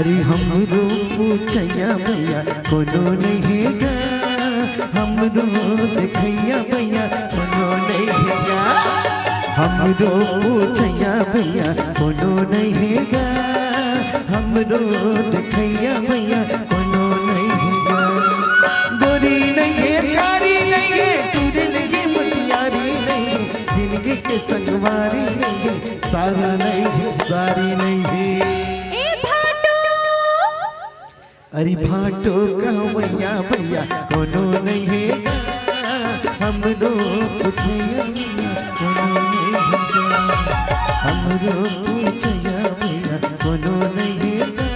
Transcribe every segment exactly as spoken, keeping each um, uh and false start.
अरे हमरो पूछैया भैया कोनो नहीं हे गा, हमरो देखैया भैया कोनो नहीं हे गा, हमरो पूछैया भैया कोनो नहीं हे गा, हमरो देखैया भैया कोनो नहीं हे गा। गोरी नहीं हे, कारी नहीं हे, टूरी नहीं हे, मुटियारी नहीं हे, जिंदगी के संगवारी नहीं हे, सारी नहीं हे, सारी नहीं हे। ए भाटो। अरे भाटो कहवैया भैया कोनो नहीं हे गा, हमरो पूछैया भैया कोनो नहीं हे गा, हमरो पूछैया भैया कोनो नहीं हे गा,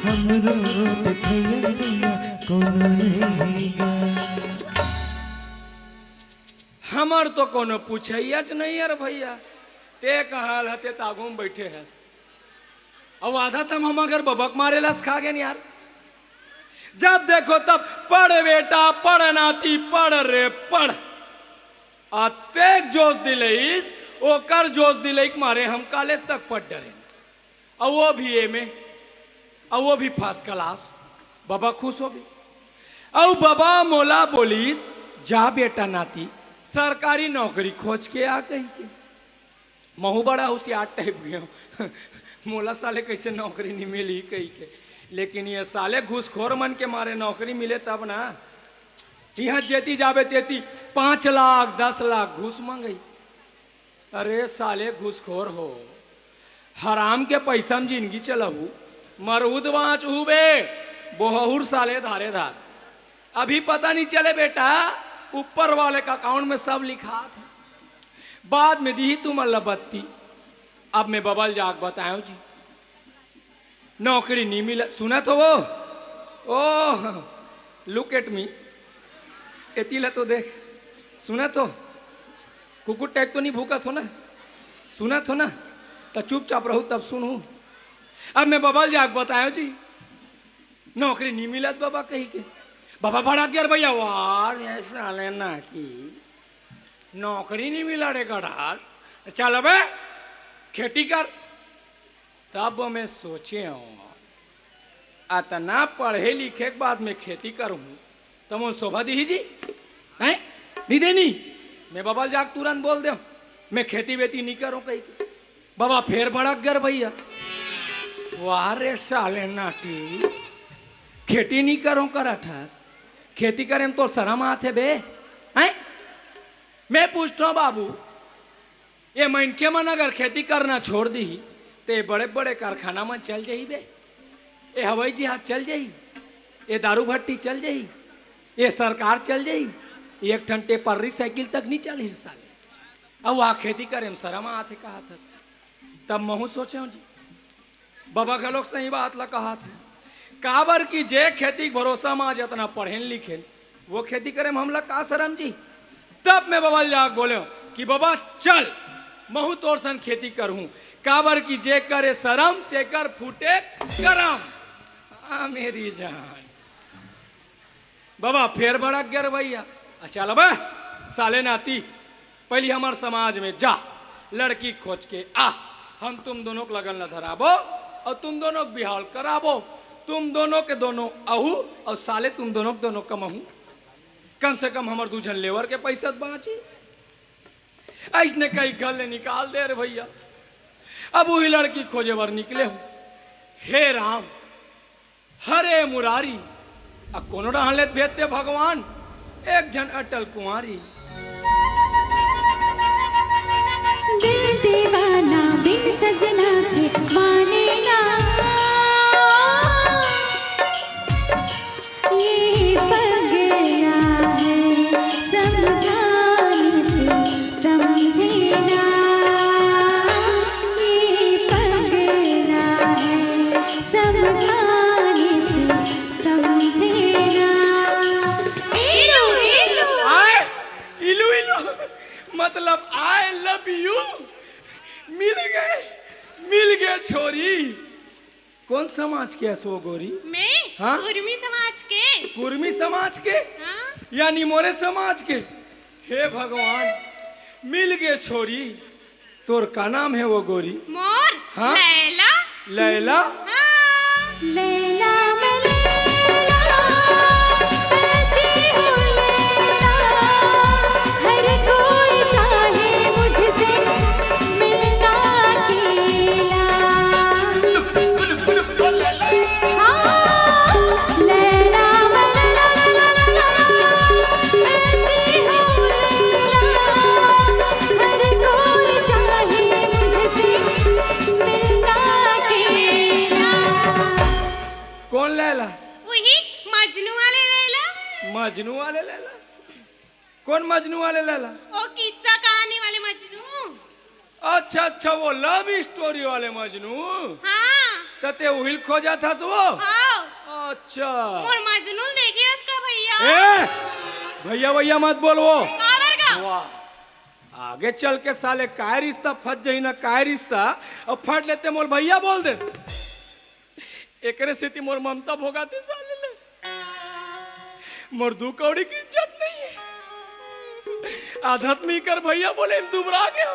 हमरो देखैया भैया कोनो नहीं हे गा। हमर तो कोनो पूछैयाच नहीं यार भैया, ते कहाँ हते त आगू में बैठे हस। अउ आधा तम हम अगर बबक मारे लस खा गेन यार। जब देखो तब पढ़ बेटा, पढ़ नाती, पढ़ रे पढ़। अतेक जोश दिलइस, ओकर जोश दिलई के मारे हम कॉलेज तक पढ़ डरेन। अउ वो भी ए में, अउ वो भी फर्स्ट क्लास। बबा खुश हो गे। अउ बबा मोला बोलिस, "जा बेटा नाती, सरकारी नौकरी खोज के आ," कहिके। महूँ बड़ा होशियार टाइप के हूँ। मोला साले कैसे नौकरी नहीं मिली कहिके। लेकिन ये साले घूसखोर मन के मारे नौकरी मिले तब ना। यहाँ जेती जाबे तेती पाँच लाख, दस लाख घूस मंगई। अरे साले घूसखोर हो, हराम के पैसा में जिंदगी चलाऊ, मरहू त बाँचहू बे, बोहूर साले धारे धार। अभी पता नहीं चले बेटा, ऊपर वाले का अकाउंट में सब लिखा था, बाद में दीही तुमन ला बत्ती। अब मैं बबल जाके बतायो जी, नौकरी नहीं मिला। सुनत हो वो? ओह, look at me। एती ला तो देख, सुनत हो? कुकुर टाइप तो नहीं भूकत हो ना? सुनत हो ना? त चुपचाप रहू तब सुनहू। अब मैं बबल जाके बतायो जी, नौकरी नहीं मिलत बबा कहिके। बबा भड़क गे भैया, "वाह रे साले नाती, नौकरी नहीं मिला रे गड़ार, चल अबे खेती कर।" तब मैं सोचे हूँ, अतना पढ़े लिखे के बाद मैं खेती करूँ, त मोन शोभा दीही जी? हैं? नहीं देनी। मैं बबल जाके तुरंत बोल देव, मैं खेती वेती नहीं करूँ कहिके। बबा फेर भड़क गे भैया, "वाह रे साले नाती, खेती नहीं करूँ करत हस, खेती करे में तो शरम आथे बे, हैं?" मैं पूछत हूँ बाबू, ये मनखे मन अगर खेती करना छोड़ दीही, त ये बड़े-बड़े कारखाना मन चल जाही बे? ये हवाई जहाज चल जाही? ये दारू भट्टी चल जाही? ये सरकार चल जाही? एक ठन टेपर्री साइकिल तक नहीं चलही साले। अउ वहाँ खेती करे में शरम आथे कहत हस। तब महूँ सोचे हूँ जी, बबा घलोक सही बात ला कहत हे। काबर कि जे खेती के भरोसा म आज अतना पढ़ेन लिखेन, वो खेती करे म हमला का शरम जी? तब मैं बबा ल जाके बोलेंव कि बबा चल, महूँ तोर सन खेती करहूँ, काबर कि जे करे शरम तेकर फूटे करम। हाँ मेरी जान। बबा फेर भड़क गे रे भैया। अच्छा ल बे, साले नाती, पहिली हमर समाज में जा, लड़की खोज के आ, हम तुम दोनों के लगन ला धराबो अउ तुम दोनों के बिहाव कराबो, तुम दोनों के दोनों आहू अउ साले तुम दोनों के दोनों कमाहू, कम से कम हमर दू झन labour के पैसा त बाँची। अइसने कहिके घर ले निकाल दे रे भैया। अब उही लड़की खोजे बर निकले हूँ। हे राम, हरे मुरारी, आ कोनो डहन ले त भेजते भगवान, एक झन अटल कुंवारी। दिल दीवाना बिन सजना के माने ना, ये पगला है समझाने से समझे ना, ये पगला है समझाने से समझे ना। एलू, एलू। आय, इलू, इलू, मतलब I love you। मिल गे, मिल गे छोरी। कोन समाज के हस वो गोरी? मैं? हाँ? कुर्मी समाज के। कुर्मी समाज के? हाँ। यानी मोरे समाज के? हे भगवान, मिल गे छोरी। तोर का नाम हे वो गोरी? मोर? हाँ? लैला। लैला? हाँ। लैला मैं लैला, ऐसी हूँ लैला, हर कोई चाहे मुझसे मिलना अकेला। हाँ, लैला मैं लैला, ऐसी हूँ लैला, हर कोई चाहे मुझसे मिलना अकेला। कौन लैला? वही मजनू वाले लैला। मजनू वाले लैला? कौन मजनू वाले लैला? वो किस्सा कहानी वाले मजनू। अच्छा, अच्छा, वो लव स्टोरी वाले मजनू। हाँ। त ते उहिल खोजत हस वो? हाँ। अच्छा। मोर मजनू ल देखे हस का भैया? ए, भैया, भैया मत बोल वो। काबर का? वाह। आगे चल के साले काय रिश्ता फंस जाही ना, काय रिश्ता, अउ फट ले ते मोर भैया बोल दे। एकरे सेती मोर ममता भोगाथे साले ले। मोर दू कौड़ी के इज्जत नहीं है। आदत में कर भैया बोले, दुबरा गया।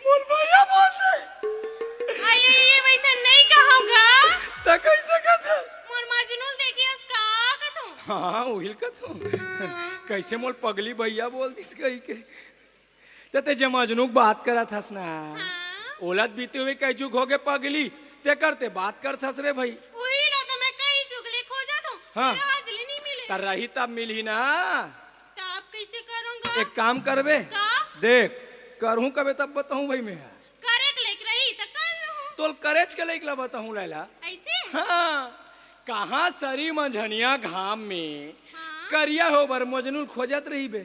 मोर भैया बोल दे। अरे, ये वैसे नहीं कहूँगा। त कैसे कहत हस? मोर मजनू ल देखे हस का कथूँ? हाँ, उहिल कथूँ। कैसे मोर पगली भैया बोल दिस कही के। त ते जे मजनू के बात करत हस ना, हाँ। ओला त बीते हुए कई जुग होगे पगली, तेकर ते बात करत हस रे भई। उही ला तो मैं कई जुग ले खोजत हूँ, हाँ। मेरा आज ले नहीं मिले। त रही तब मिलही ना। त अब कैसे करूँगा? एक काम करबे? का? देख, करहूँ कबे तब बताहूँ भई मैं। करे के लइक रही त कर लूँ। तोल करेच के लइक ला बताहूँ लैला। ऐसे? हाँ, कहाँ सरी मंझनिया घाम में हाँ। करिया हो बर मजनू ल खोजत रहिबे।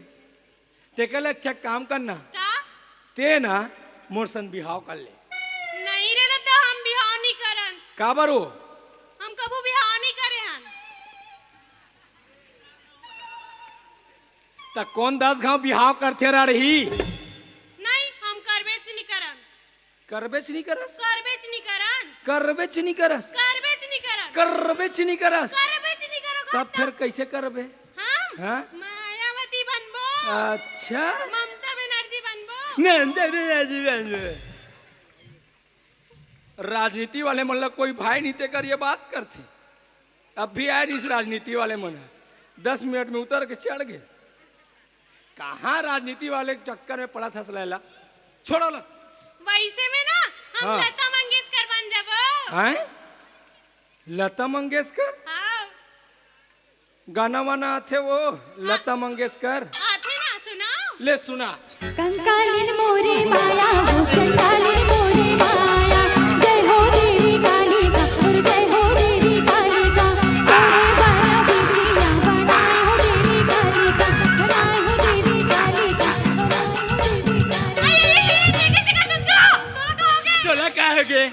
तेकर ले अच्छा काम करना। का? ते ना मोर संग बिहाव कर ले। नहीं रे ददा, हम बिहाव नहीं करन। काबर वो? हम कभू बिहाव नहीं करे हन। त कौन दस घाव बिहाव करथे रड़ही? नहीं, हम करबेच नहीं करन। करबेच नहीं करस? करबेच नहीं करन। करबेच नहीं करस? करबेच नहीं करन। करबेच नहीं करस? करबेच नहीं करन। तब फिर कैसे करबे? हम? हाँ? मायावती बनबो। अच्छा। ममता बनर्जी बनबो। ममता बनर्जी बनबो। राजनीति वाले मन ला कोई भाई नहीं तेकर ये बात करथे। अब भी आए रहिस राजनीति वाले मन ह, दस मिनट में उतर के चढ़ गे। कहाँ राजनीति वाले के चक्कर में पड़त हस लैला? छोड़ो ला। वैसे में ना हम हाँ। लता मंगेशकर बन जाबो। हैं? लता मंगेशकर? हाँ। गाना वाना आथे वो लता मंगेशकर? आथे ना, सुनाओ। ले सुना। कंकालिन मोरे माया हो, कंकालिन मोरे माया, जय हो देवी कालिका, और जय हो देवी कालिका, मोरे बाया बिटिया बनाए हो देवी कालिका, बनाए हो देवी कालिका, बनाए हो देवी कालिका। अरे, ये, ये, ये कैसे कर सकते हो? तोला का हो गया? तोला का हो गया?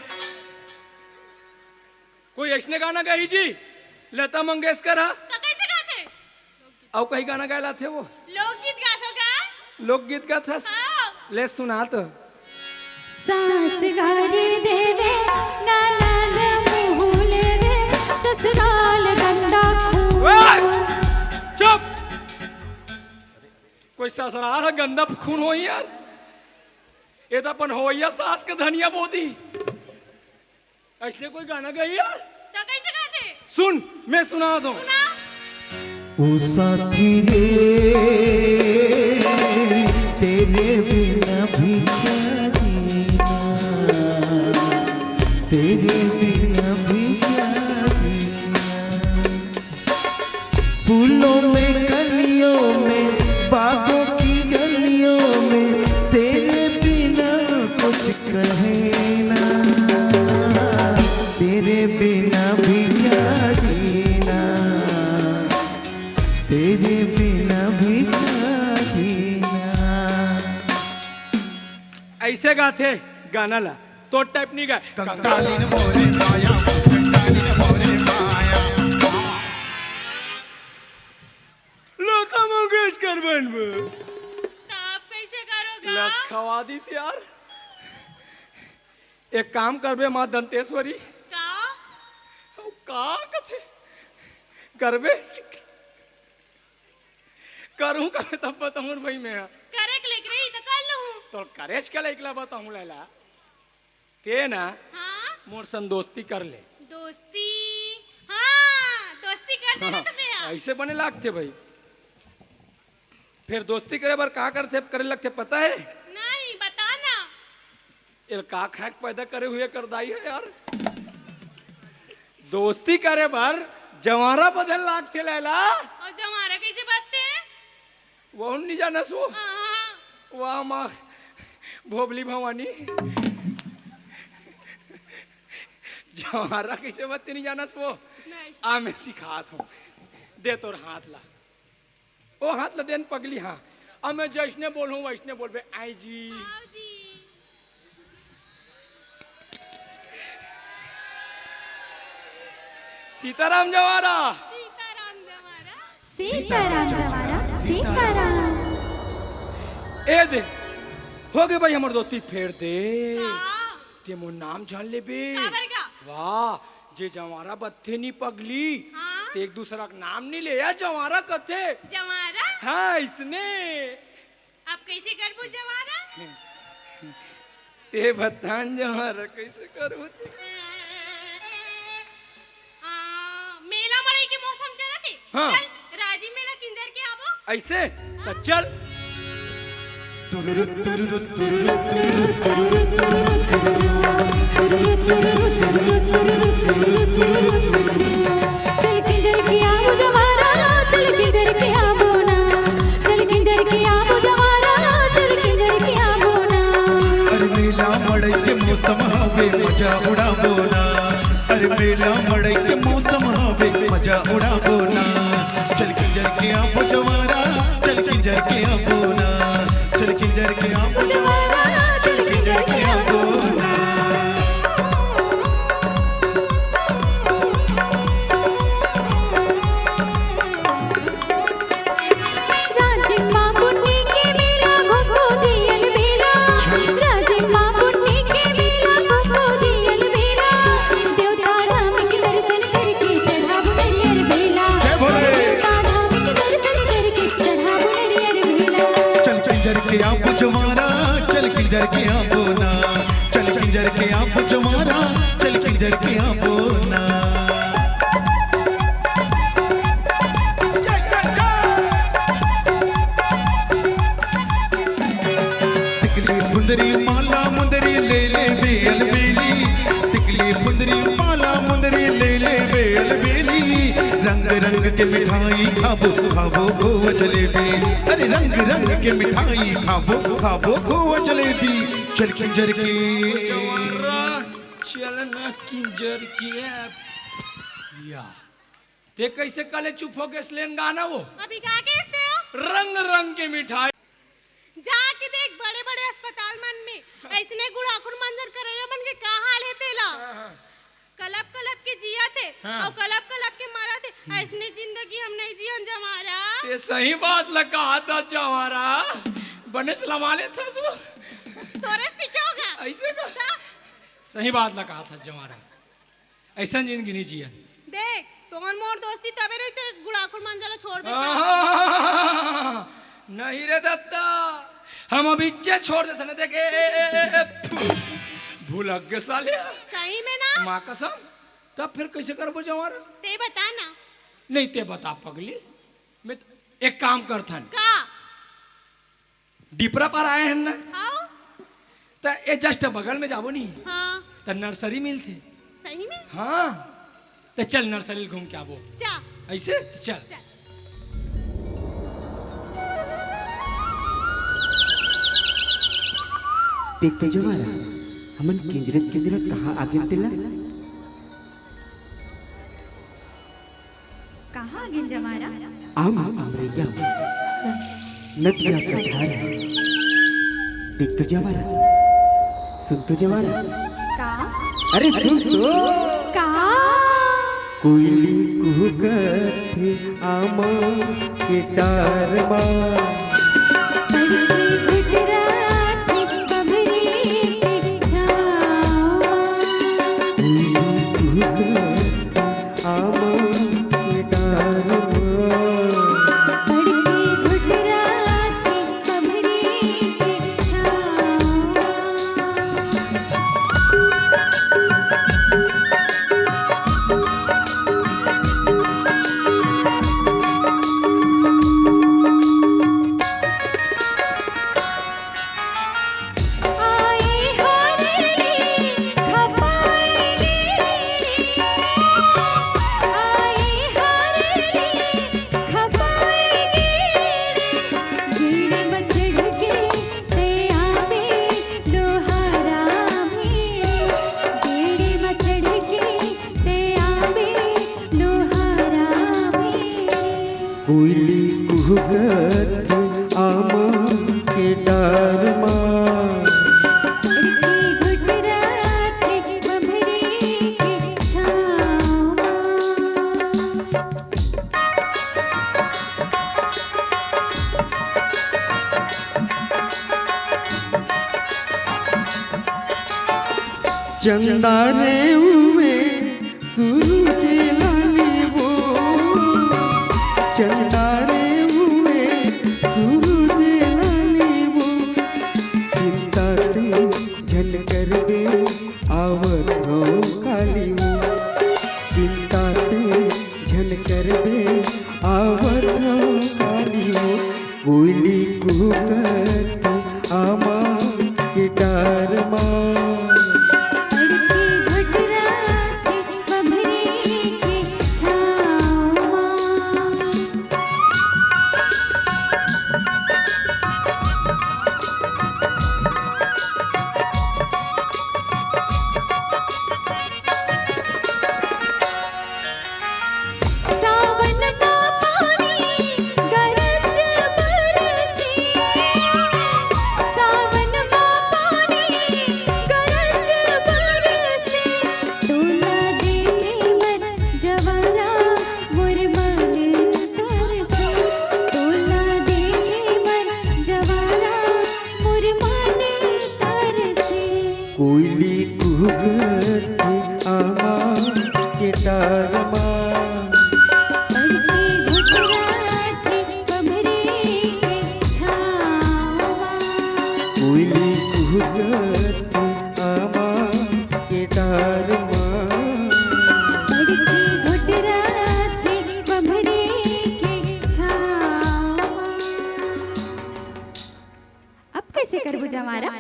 कोई अइसने गाना गाही जी, लता मंगेशकर हा? त कैसे गाथे? अउ कहीं गाना गाए लाथे वो? लोकगीत गाथो का? लोकगीत गाथस? हाँ। ले सुना तो। सास गारी देवे, ननद मुँह लेवे, ससुराल गंदा खून। ओए! चुप! कोई ससुराल ह गंदा खून होही यार? ये तो अपन होइया सास के धनिया बोदी। अइसने कोई गाना गाही यार? त कैसे गाथे? सुन, मैं सुना दूँ। सुना। ओ साथी रे, तेरे बिना भी क्या जीना, तेरे बिना भी क्या जीना। फूलों में कलियों में बागों की गलियों में तेरे बिना कुछ कहे ना, तेरे बिना भी क्या जीना, तेरे बिना भी क्या जीना। अइसे गाथे गाना ला, तोर टाइप नहीं गाए। कंकालिन मोरे माया, कंकालिन मोरे माया। लता मंगेशकर बनबो। त आप कैसे करोगा? लस खवा दिस यार। एक काम करबे माँ दंतेश्वरी। का? अउ का कथे? करबे? करहूँ कबे तब बताहूँ भई मैं। करे के लइक रही त कर लूँ। तोर करेच के लइक ला बताहूँ लैला। ते ना हाँ? मोर संग दोस्ती कर ले। दोस्ती, हाँ, दोस्ती कर सकत हवे। हाँ, ऐसे बने लागथे भाई। फिर दोस्ती करे बर का करथे, करे लगथे, पता है? नहीं, बता ना। एल का खाक पैदा करे हुए कर दाई है यार। दोस्ती करे बर जवारा बदल लागथे लैला। और जवारा कैसे बदते हैं? वो नहीं जाना सो। हाँ। वाह माँ भोबली भवानी। जवारा कैसे बदते नहीं जाना सो। नहीं। आ मैं सिखात हूँ। दे तोर हाथ ला। ओ हाथ ला देन पगली, हाँ। अब मैं जैसने बोलूँ वैसने बोलबे, आई जी। आओ जी। सीताराम जवारा। सीताराम जवारा। सीताराम जवारा, सीताराम। ए दे, हो गे भाई हमर दोस्ती फेर दे। हाँ। ते मोर नाम जान लेबे। काबर का? वाह, जे जवारा बदथे नी पगली, हाँ? ते एक दूसरा के नाम नी ले या, जवारा कथे। जवारा? हाँ, इसने। अब कैसे करबो जवारा? ते बतान जवारा कैसे करबो? आ, मेला मड़ई के मौसम चलत हे। हाँ। चल, राजी मेला किंजर के आबो। ऐसे? त चल। चल किंजर के आबो जवारा, चल किंजर के आबो ना। चल किंजर के आबो जवारा, चल किंजर के आबो ना। अरे मेला मड़ई के मौसम हवे, मजा उड़ाबो ना। अरे मेला मड़ई के मौसम हवे, मजा उड़ाबो ना। चल किंजर के आबो जवारा, चल किंजर के आबो ना। चल किंजर के आबो जवारा, चल किंजर के आबो ना। राजिम माँ पुन्नी के मेला, घोघो जी अलबेला। राजिम माँ पुन्नी के मेला, घोघो जी अलबेला। देवता धाम के दर्शन करके चढ़ाबो नरियर बेला। जय भोले। देवता धाम के दर्शन करके चढ़ाबो नरियर बेला। चल किंजर के आबो जवारा, चल किंजर के आबो ना। चल किंजर के आबो जवारा, चल किंजर के आबो ना। टिकली फुंदरी माला मुंदरी ले लेबे अलबेली। टिकली फुंदरी माला मुंदरी ले लेबे अलबेली। रंग रंग के मिठाई खाबो, खाबो खोवा जलेबी। अरे रंग रंग के मिठाई खाबो, खाबो खोवा जलेबी। चल किंजर के जवारा, चल ना किंजर के। या। ते कैसे कले चुप हो गेस लेन गाना वो? अभी का केस ते हो? रंग रंग के मिठाई। जाके देख बड़े-बड़े अस्पताल मन में अइसने गुड़ाखुर मंजर करइया मन के का हाल हे तेला? हाँ, हाँ। कलप कलप के जियत हे हाँ। अउ कलप कलप के मरत हे। हम्म। अइसने जिंदगी हम नहीं जियन जवारा। ते सही बात ला कहा था जवारा। बने चला माले था सो। तोरे से क्या होगा? ऐसे का? ता? सही बात ला कहा था जवारा। अइसन जिंदगी नहीं जियन। देख, तोहर मोर दोस्ती तबे रहिथे, गुड़ाखुर मंजर ला छोड़बे त। आहा, नहीं रे दत्ता, हम अब इज्जत छोड़ देथन। देख, ए, ए, ए, ए, फु, भुलक गे साले। सही में ना? माँ कसम, तब फिर कैसे करबो जवारा? ते बता ना। नहीं, ते बता पगली, मैं त-, एक काम करथन। का? डिपरा पार आए हन ना? हाव। त ए just बगल में जाबो नी। हाँ। त नर्सरी मिलथे। सही में? हाँ। त चल नर्सरी घूम के आबो। जा। ऐसे? चल। चल। देख तो जवारा, हमन किंजरत किंजरत कहाँ आ गेन तेला? कहाँ गिन जमारा? आम अमरैया, नदिया कछारा। देख तो जमारा, सुन तो जमारा। का? अरे सुन तो। का? कोयली कुहकत हे आमा के डार मा। बरके गुजरात बबरी के छाँव मा। कोयली कुहकत चंदा रे उवे सूरज लाली वो, चंदा रे उवे सूरज लाली वो, चिंता ते झन करबे आवत हौं काली वो, चिंता ते झन करबे आवत हौं काली वो, कोयली कुहकत आमा के डार मा। अड़के घुटराथे बभरे के छाँव मा। सावन मा पानी गरज बरसे, सावन मा पानी गरज बरसे, तोला देखे बर जवारा मोर मन तरसे, तोला देखे बर जवारा मोर मन तरसे। कोयली कुहकत आमा के डार मा। अड़के घुटराथे बभरे के छाँव मा। कोयली कुहकत आमा के डार मा। अड़के घुटराथे बभरे के छाँव मा। अब कइसे करबो जंवारा?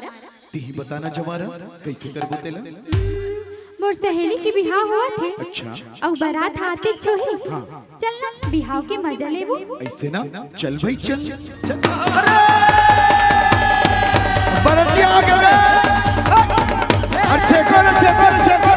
तिही बता ना जंवारा, कइसे करबो तेला? मोर सहेली के बिहाव होवत हे। अच्छा। अउ बरात आतिच होही। हाँ। चल ना, बिहाव के मजा लेबो। अइसे ना, चल भई, चल, चल। बरतिया आ गे रे। अच्छे कर, अच्छे कर, अच्छे कर।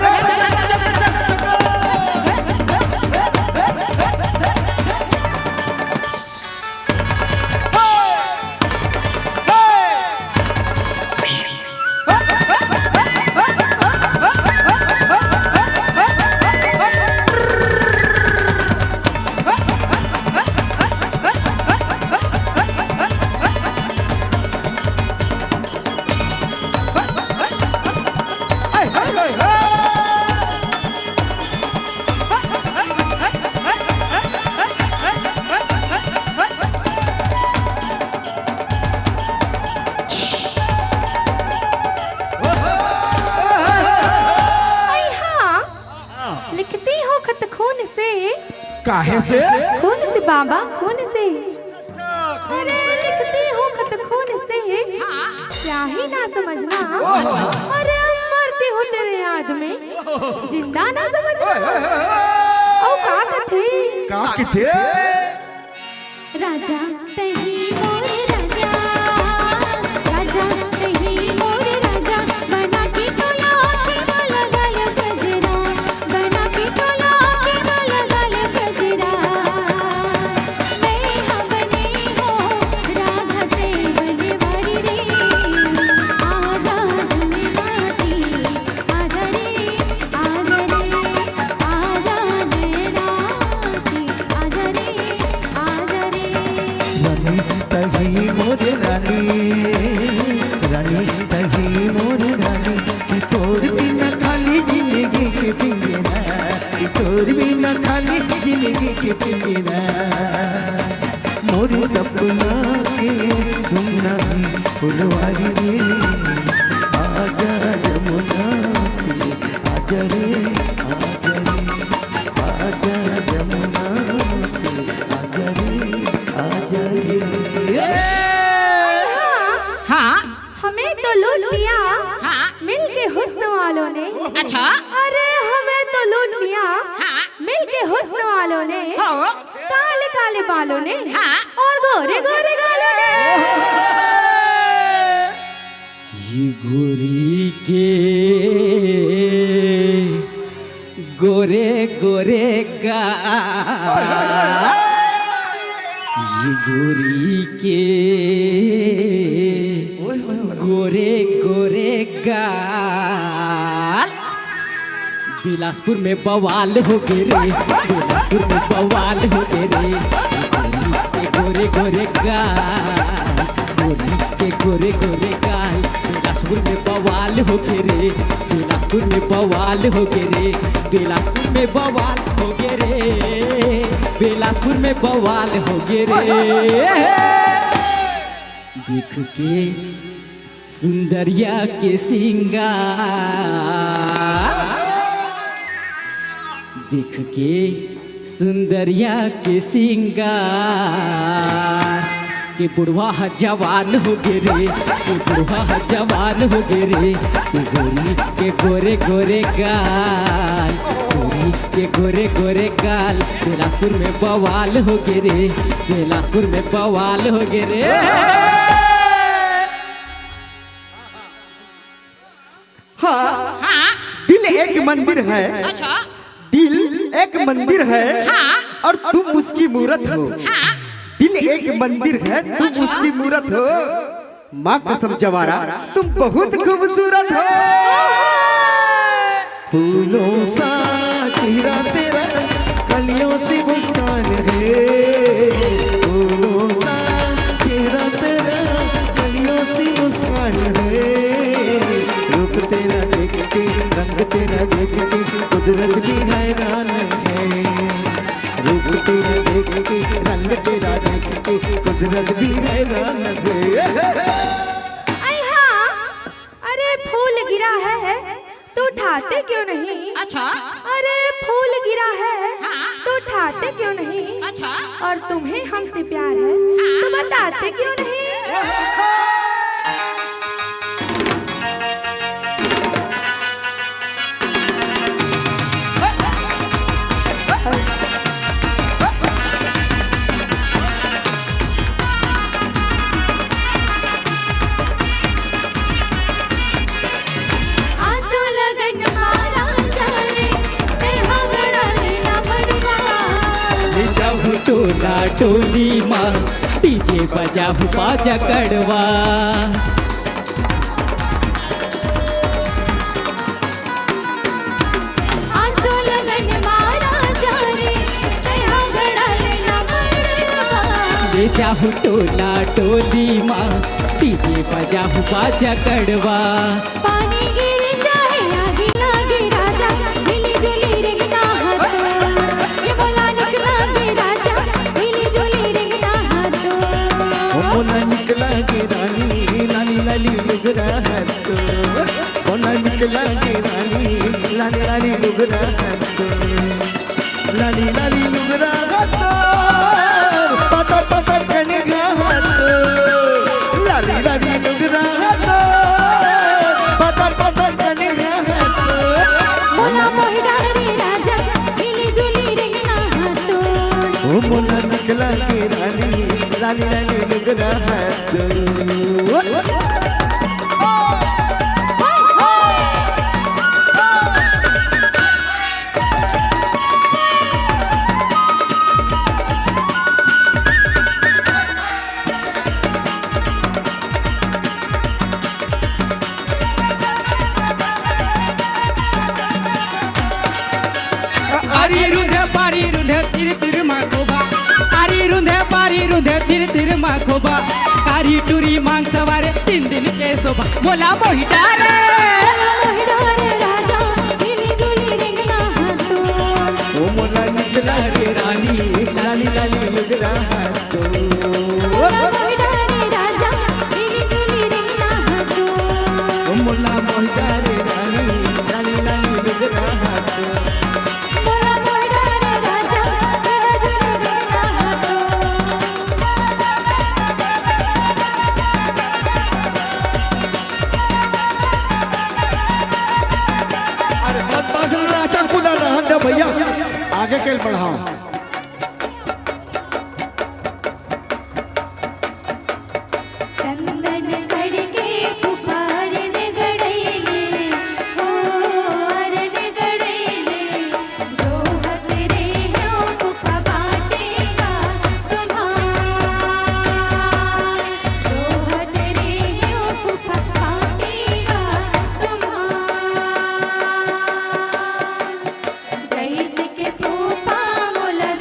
अई हाँ, लिखती हो खत खून से। काहे से? खून से बाबा, खून से। अरे लिखती हो खत खून से, स्याही ना समझना। अरे मरती हूँ तेरे याद में, जिंदा ना समझना। अउ का कथे? का कथे? राजा तही मोर राजा, राजा तही मोर राजा, बना के तोला आँखी मा लगा ले गजरा, बना के तोला आँखी मा लगा ले गजरा। मैं हा बने हो राधा से बनवारी रे, आजा झूलना की आजा रे, आजा रे, आजा नैना की, आजा रे, आजा रे। रानी तही मोर रानी, रानी तही मोर रानी, कि तोर बिना खाली जिंदगी के पिंजरा, कि तोर बिना खाली जिंदगी के पिंजरा। मोर सपना के सुनना ही फुलवारी रे, आजा जमुना के, आजा रे, आजा रे, आजा जमुना के, आजा रे, आजा रे। हाँ। हमें तो लूट लिया हाँ। मिल के हुस्न वालों ने। अच्छा। अरे हमें तो लूट लिया हाँ। मिल के हुस्न वालों ने। हाँ। काले काले बालों ने हाँ। और गोरे गोरे गालों ने। ये गोरी के गोरे गोरे गाल, ये गोरी के गोरे गोरे गाल। बिलासपुर में बवाल हो गे रे, बिलासपुर में बवाल हो गे रे। गोरी के गोरे गोरे गाल, गोरी के गोरे गोरे गाल। बिलासपुर में बवाल हो गे रे, बिलासपुर में बवाल हो गे रे, बिलासपुर में बवाल हो गे रे, बिलासपुर में बवाल हो गे रे। देख के सुंदरिया के सिंगार, देख के सुंदरिया के सिंगार, के बुढ़वा ह जवान हो गे रे, के बुढ़वा ह जवान हो गे रे, के गोरी के गोरे गोरे गाल, गोरी के गोरे गोरे गाल, बिलासपुर में बवाल हो गे रे, बिलासपुर में बवाल हो गे रे। हाँ, हाँ। दिल एक मंदिर है, अच्छा। दिल एक मंदिर है, हाँ। और तुम उसकी मूरत हो। हाँ। दिल एक मंदिर है, तुम अच्छा। उसकी मूरत हो। माँ कसम जवारा, तुम बहुत खूबसूरत हो। फूलों सा चेहरा तेरा, कलियों सी मुस्कान है। फूलों सा चेहरा तेरा, कलियों सी मुस्कान है। रूप तेरा देख के, रंग तेरा देख के, कुदरत भी हैरान है। रूप तेरा देख के, रंग तेरा देख के, कुदरत भी हैरान है। अरे हाँ, अरे फूल गिरा है तो उठाते क्यों नहीं? अच्छा। अरे फूल गिरा है हाँ। तो उठाते क्यों नहीं? अच्छा। और तुम्हें हमसे प्यार है हाँ। तो बताते क्यों नहीं? आंसू लगन मारा जाने, तेहा गड़ा लेना मनवा। ले जाहू टोला टोली मा, डीजे बजाहू बाजा कड़वा। आंसू लगन मारा जाने, तेहा गड़ा लेना मनवा। ले जाहू टोला टोली मा, डीजे बजाहू बाजा कड़वा। पानी गिरे चाहे आगी लागे राजा, मिली जुली रेंगना हा तो। ये मोला निक लागे राजा, मिली जुली रेंगना हा तो। ओ मोला निक लागे रानी, लाली लाली लुगरा हा तो। मोला निक लागे रानी, लाली लाली लुगरा हा तो। लाली लाली लुगरा हा तो, पतर पतर कनिहा हा तो। लाली लाली लुगरा हा तो, पतर पतर कनिहा हा तो। मोला मोहि डारे राजा, मिली जुली रेंगना हा तो। ओ मोला निक लागे रानी, लाली लाली लुगरा हा तो। आरी रुंधे पारी रुंधे तिर तिर मा खोबा। आरी रुंधे पारी रुंधे तिर तिर मा खोबा। कारी टूरी मांग सवारे तीन दिन के शोभा। मोला मोहि डारे। मोहि डारे राजा, मिली जुली रेंगना हा तो। ओ मोला निक लागे रानी, लाली लाली लुगरा हा तो। मोला मोहि डारे राजा, मिली जुली रेंगना हा तो। ओ मोला मोहि डारे रानी, लाली लाली लुगरा हा तो। मोला मोहि डारे राजा, मिली जुली रेंगना हा तो। अरे मत पास राचा कुदा रहन दे भैया, आगे के बढ़ाओ। चंदन गढ़ के पुकार ने गढ़ैले, हो अरन गढ़ैले, जोहत रे हो पुपा बाटेगा तुम्हार, जोहत रे हो पुपा बाटेगा तुम्हार। जैसे के फूफा मोला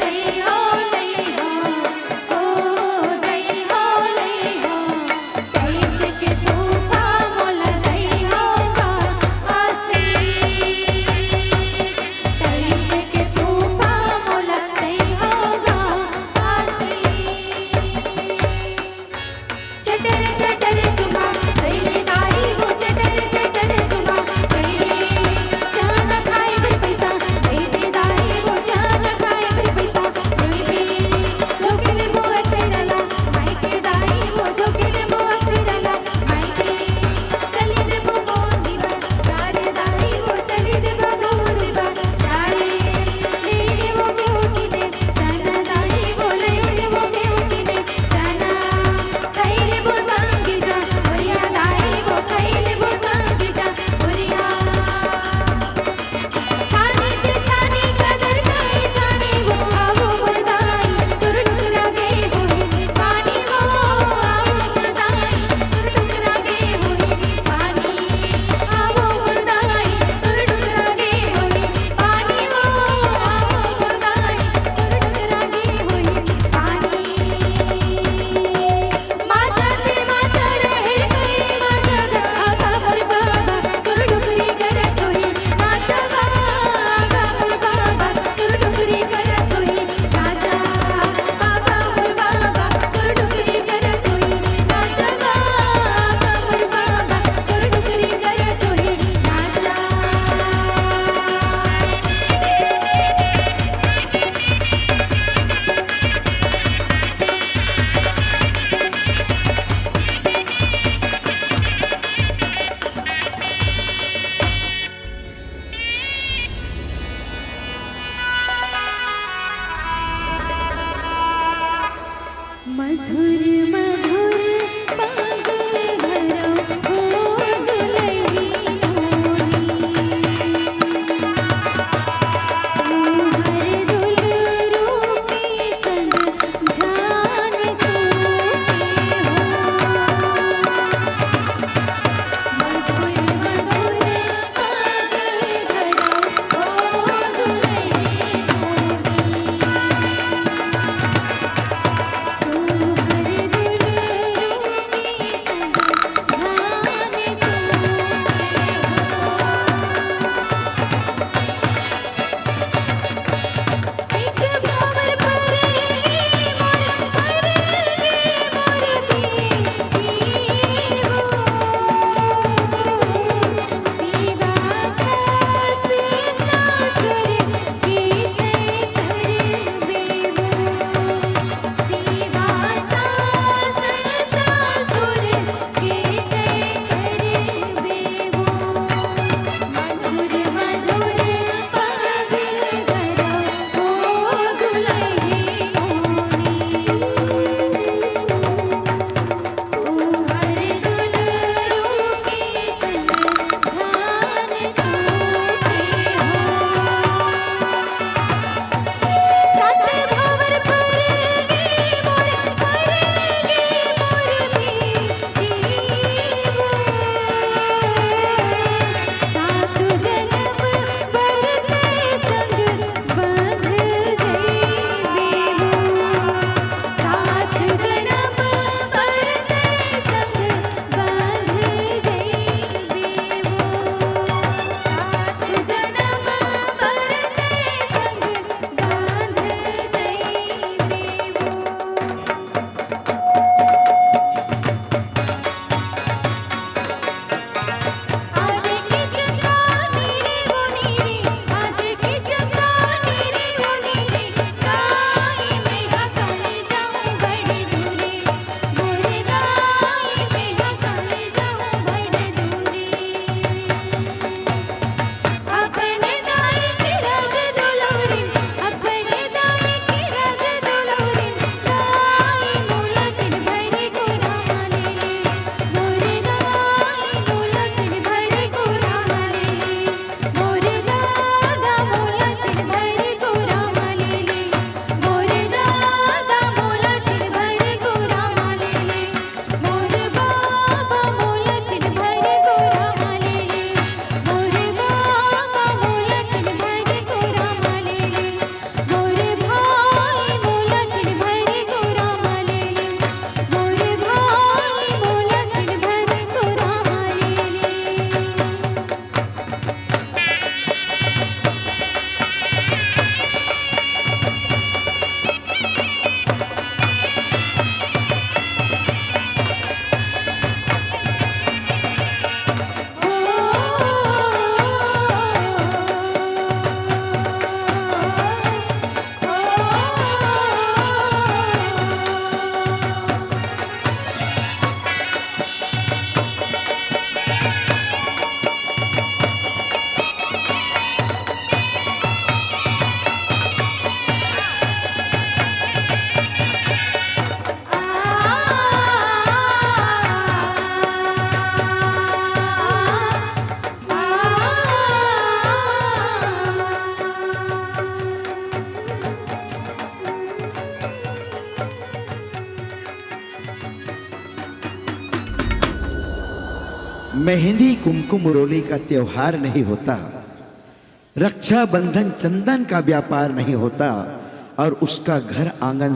मेहंदी कुमकुम रोली का त्योहार नहीं होता, रक्षाबंधन चंदन का व्यापार नहीं होता, और उसका घर आंगन